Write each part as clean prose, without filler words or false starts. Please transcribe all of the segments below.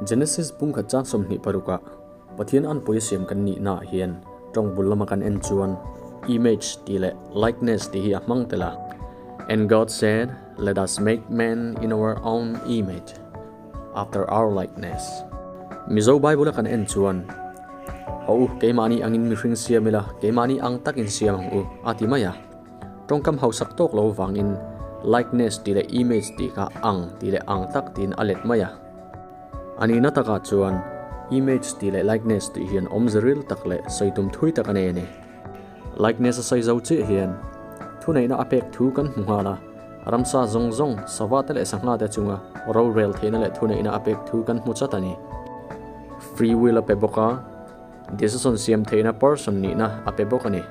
Genesis pungkhat chang 26 ah Pathian anpui a siam kan nihna ah hian tawng bul lama kan en chuan image tih leh likeness tih hi a hmang tel a. And God said, Let us make man in our own image, after our likeness. Mizo Bible a kan en chuan, Haw u, keimahni angin mihring siam ila, keimahni ang takin siam ang u, a ti mai a. Tawngkam hausak tawk lo vangin likeness tih leh image tih kha ang tih leh ang tak tiin a let mai a. A nihna takah chuan image tih leh likeness tih hian awmze ril tak leh sawi tum thui tak a nei a ni. Likeness a sawi zo chiah hian thuneihna a pek thu kan hmu nghal a, ramsa zawng zawng, sava te leh sangha te chunga rorel theihna leh thuneihna a pek thu kan hmu chat a ni. Free will a pe bawk a, decision siam theihna person nihna a pe bawk a ni.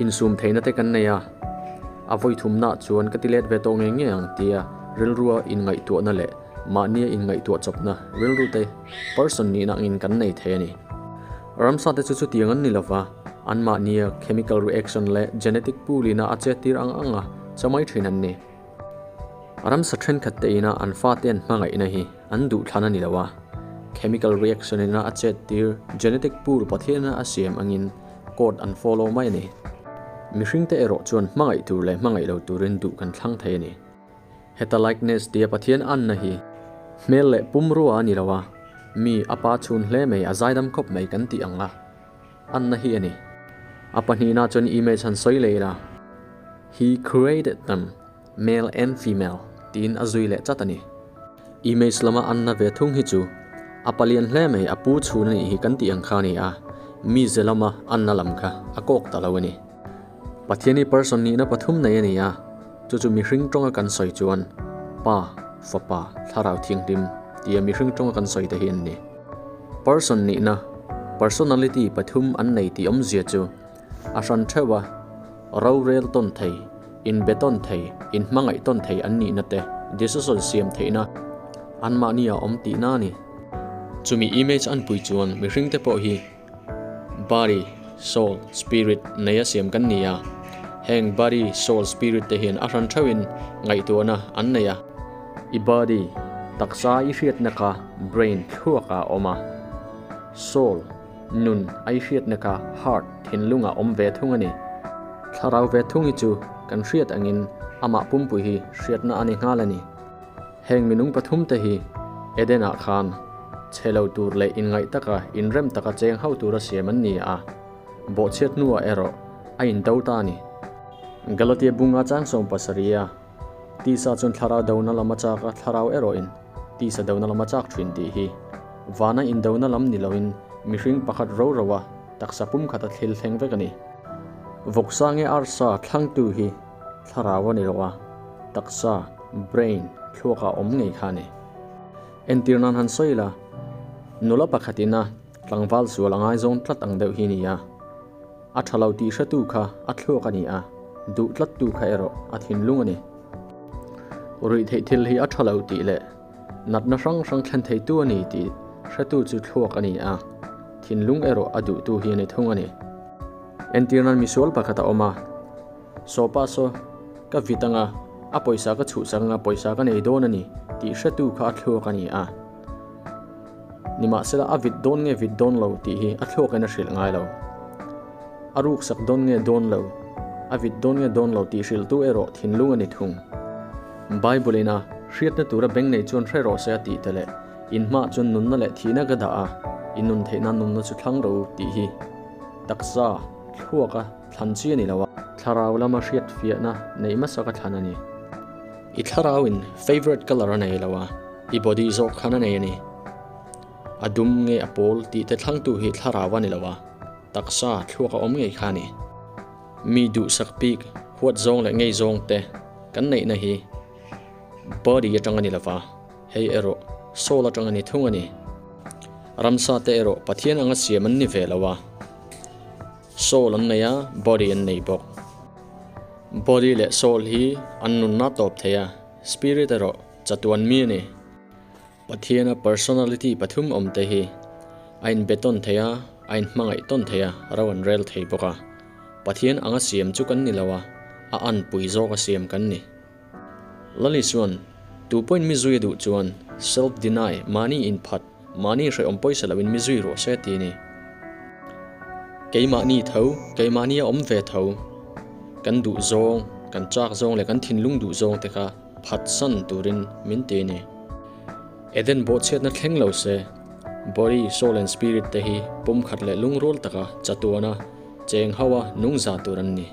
Insum theihna te kan nei a, a vawi thumnah chuan ka ti let ve tawh ngei ngei ang tia rilrua inngaihtuahna leh mahnia inngaihtuah chawpna rilru te person nihna angin kan nei thei a ni. Ramsa te chu chutiang an ni lova, anmahnia chemical reaction leh genetic pool ina a chettir ang anga chamai thin an ni. Ramsa thenkhat te ina an fate an hmangaihna hi an duhthlan a ni lo a, chemical reaction ina a chettir genetic pool Pathiana a siam angin code an follow mai a ni. Mihring te erawh chuan hmangaih tur leh hmangaih lo turin duh kan thlang thei a ni. Heta likeness tia Pathian anna hi hmel leh pumrua a ni lo a, mi a pa chhun hle mai a zaidam khawp mai kan tih ang a, anna hi a ni. A pahnihna chuan image han sawi leh ila, He created them, male and female tiin a zui leh chat a ni. Image lama anna ve thung hi chu a palian hle mai a pu chhun a nih hi kan tih ang kha a ni a, mize lama anna lam kha a kawk ta lo a ni. Pathian hi person nihna pathum nei a ni a, chu chu mihring tawnga kan sawi chuan Pa, Fapa, Thlarau Thianghlim tia mihring tawnga kan sawi te hi an ni. Person nihna, personality, pathum an nei tih awmzia chu a hran theuh a, rorel tawn thei, inbe tawn thei, inhmangaih tawn thei an nihna te decision siam theihna anmahni a awm tihna a ni. Chumi image an pui chuan mihringte pawh hi Body, soul, spirit nei a siam kan ni a. Heng body, soul, spirit te hian a hran theuhin ngaihtuahna an nei a. I body, taksa i hriatna kha brain thluak ah a awm a. Soul, nun a i hriatna kha heart, thinlung ah awm ve thung a ni. Thlarau ve thung hi chu kan hriat angin amah pumpui hi hriatna a ni nghal a ni. Heng minung pathum te hi Eden ah khan chhe lo tur leh inngaih taka inrem taka cheng ho tura siam an ni a, bawhchhiat hnuah erawh a indo ta a ni. Galatia bunga chang 70 a tisa chuan thlarau dona lam a chak a, thlarau erawhin tisa dona lam a chak thin tih hi vana indona lam ni loin mihring pakhat ro ro a taksa pumkhat a thil thleng vek a ni. Vawksa nge arsa thlangtu hi Thlarau a ni lo a, taksa, brain, thluak ah awm ngei kha a ni. Entir nan han sawi la, nula pakhat in a tlangval sual a ngaizawng tlat ang deuh hi a ni a. A tha lo tih hretu kha a thluak a ni a, duh tlattu kha erawh a thinlung a ni. Ruihtheih thil hi a tha lo tih leh natna hrang hrang thlen theitu a ni tih hretu chu thluak a ni a, thinlung erawh a duhtu hi a ni thung a ni. Entir nan misual pakhat a awm a. Sawpa saw, Ka vit anga, a pawisa ka chhuhsak anga pawisa ka nei dawn a ni tih hretu kha a thluak a ni a. Nimahsela a vit dawn nge vit dawn lo tih hi a thluakin a hrilh ngai lo. A ruksak dawn nge dawn lo, a vit dawn nge dawn lo tih hrilhtu erawh thinlung a ni thung. Bible ina hriatna tura beng nei chuan hre rawh se a tih te leh inhmaah chuan nunna leh thihna ka dah a, i nun theihna nunna chu thlang ro tih hi taksa thluaka Thlan chi a ni lo a. Thlarau lama hriat fiahna neih hmasa ka thlan a ni. I thlarauin favourite colour a nei lo a, i body zawk khan a nei a ni. A dum nge a pawl tih te thlangtu hi thlarau a ni lo a, taksa thluak a awm ngei kha a ni. Mi duhsak bik, huat zawng leh ngei zawng te kan neihna hi body atang a ni lo va, hei erawh soul atang a ni thung a ni. Ramsa te erawh Pathian anga siam an ni ve lo a. Soul an nei a, body an nei bawk. Body leh soul hi an nunna tawp thei a, spirit erawh chatuan mi a ni. Pathiana personality pathum awm te hi a inbe tawn thei a, a inhmangaih tawn thei a, ro an rel thei bawk a. Pathian anga siam chu kan ni lo a, a anpui zawka siam kan ni. Lali chuan, Tu pawhin mi zui a duh chuan self deny, mahni inphat, Mahni hrehawm pawisa loin mi zui rawh se ti a ni. Keimahni tho, keimahni a awm ve tho. Kan duh zawng, kan chak zawng leh kan thinlung duh zawng te kha phatsan turin min ti a ni. Eden bawhchhiatna thleng lo se, body, soul and spirit te hi pumkhat leh lungrual taka chatuana cheng ho a nung za tur an ni.